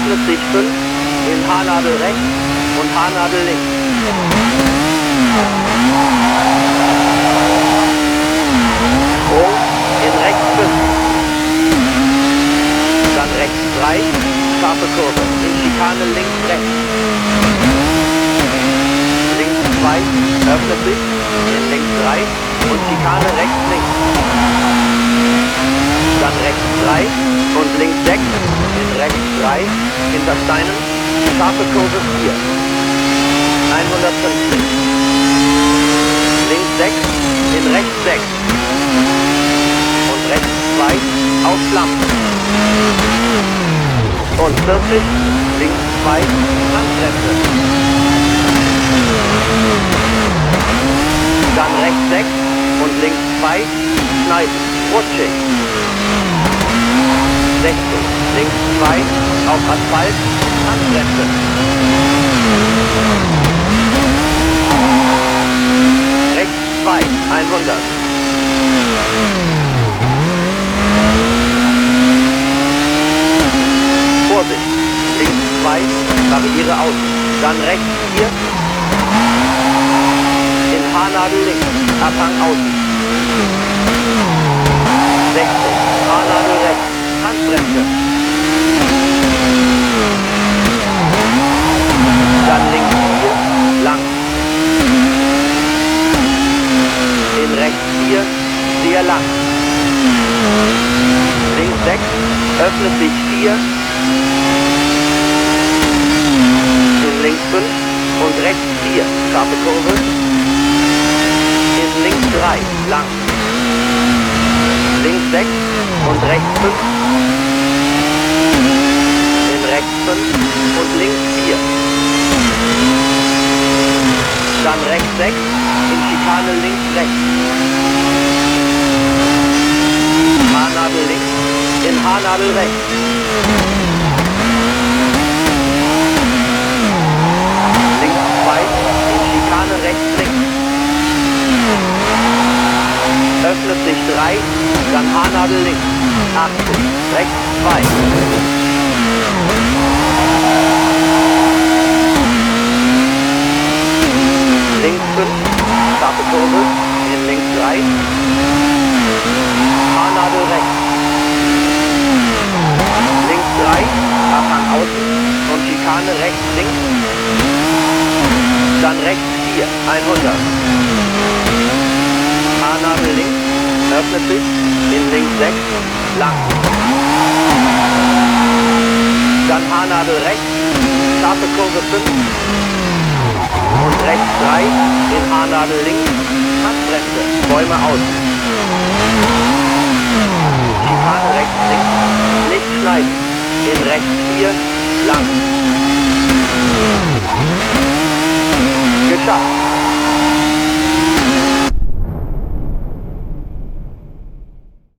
Öffnet sich 5 in Haarnadel rechts und Haarnadel links. Sprung in rechts 5. Dann rechts 3, scharfe Kurve, in Schikane links rechts. Links 2, öffnet sich, in links 3 und Schikane rechts links. Dann rechts 3 und links 6, in rechts 3, hinter Steinen, scharfe Kurve 4. 150. Links 6, in rechts 6. Und rechts 2, auf Schlamm. Und 40, links 2, Handbremse. Dann rechts 6 und links 2, schneiden, rutschig. 60, links 2, auf Asphalt, Handbremse. Rechts 2, 100. Vorsicht, links 2, Barriere außen. Dann rechts 4, in Haarnadel links, Abhang außen. 60, Haarnadel rechts, Handbremse. Dann links 4, lang. In rechts 4, sehr lang. Links 6, öffnet sich 4. In links 5 und rechts 4, scharfe Kurve. In links 3, lang. Links 6 und rechts 5. In rechts 5 und links 4. Dann rechts 6, in Schikane links rechts. Haarnadel links, in Haarnadel rechts. Links 2, in Schikane rechts links. Öffnet sich 3, dann Haarnadel links. 80, rechts 2. Links 5, scharfe Kurve, in links 3. Haarnadel rechts. Links 3, Abhang außen und Schikane rechts links. Dann rechts 4, 100. Haarnadel links, öffnet sich, in links 6, lang. Dann Haarnadel rechts, scharfe Kurve 5 und rechts 3, in Haarnadel links, Handbremse, Bäume außen. Schikane rechts links, nicht schneiden, in rechts 4, lang. Geschafft.